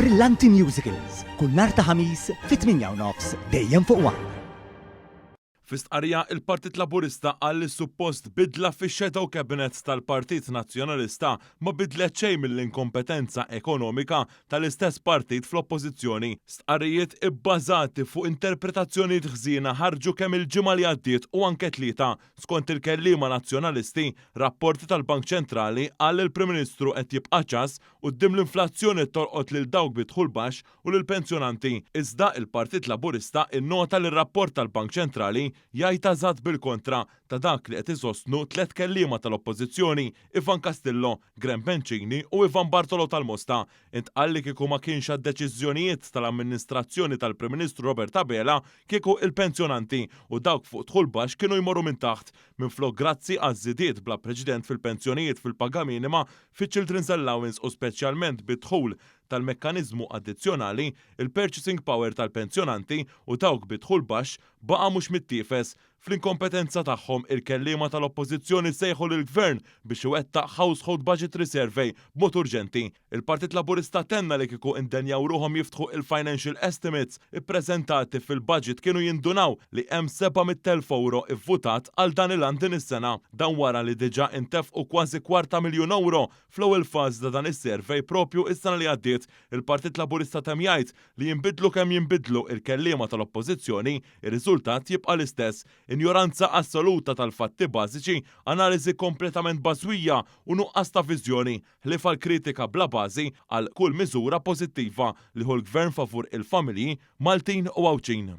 Brillanti Musicals, kull nhar ta' Ħamis fit-8 u nofs dejjem fuq One. Fi stqarrija, il-Partit Laburista qal li suppost bidla fix-shadow cabinet tal-Partit Nazzjonalista ma bidlet xejn mill-inkompetenza ekonomika tal-istess partit fl-Oppożizzjoni. Stqarrijiet ibbażati fuq interpretazzjonijiet ħżiena ħarġu kemm il-ġimgħa li għaddiet u anke t-Tlieta. Skont il-kelliema Nazzjonalisti, rapporti tal-Bank Ċentrali qal li l-Prim Ministru qed jibqa' ċass quddiem l-inflazzjoni tolqot lil dawk bi dħul baxx u lill-pensjonanti. Iżda, il-Partit Laburista innota li r-rapport tal-Bank Ċentrali jgħid eżatt bil-kontra ta' dak li qed isostnu tlett kelliema tal-Oppożizzjoni, Ivan Castillo, Graham Bencini u Ivan Bartolo tal-Mosta. Intqal li kieku ma kienx għad-deċiżjonijiet tal-amministrazzjoni tal-Prim Ministru Robert Abela, kieku il-pensjonanti u dawk fuq dħul baxx kienu jmorru minn taħt, minflok grazzi għaż-żidiet bla preċedent fil-pensjonijiet fil-paga minima, fiċ-children's allowance u speċjalment bid-dħul tal-mekkaniżmu addizzjonali, il-purchasing power tal-pensjonanti u dawk bi dħul baxx baqa' mhux mittiefes. Fl-inkompetenza tagħhom, il-kelliema tal-Oppożizzjoni sejħu lill-Gvern biex iwettaq Household Budgetary Survey b'mod urġenti. Il-Partit Laburista tenna li kieku indenjaw ruħhom jiftħu il-financial estimates ippreżentati fil-budget kienu jindunaw li hemm 700,000 ewro ivvutat għal dan il-għan din is-sena. Dan wara li diġà intefqu kważi kwarta miljun ewro fl-ewwel fażi ta' dan is-survey proprju s-sena li għaddiet. Il-Partit Laburista temm jgħid li jinbidlu kemm jinbidlu il-kelliema tal-Oppożizzjoni, ir-riżultat jibqa' l-istess, injoranza assoluta tal-fatti bażiċi, analiżi kompletament bażwija u nuqqas ta' viżjoni, ħlief għal kritika bla bażi għal kull miżura pożittiva li ħu l-Gvern favur il-familji Maltin u Għawdxin.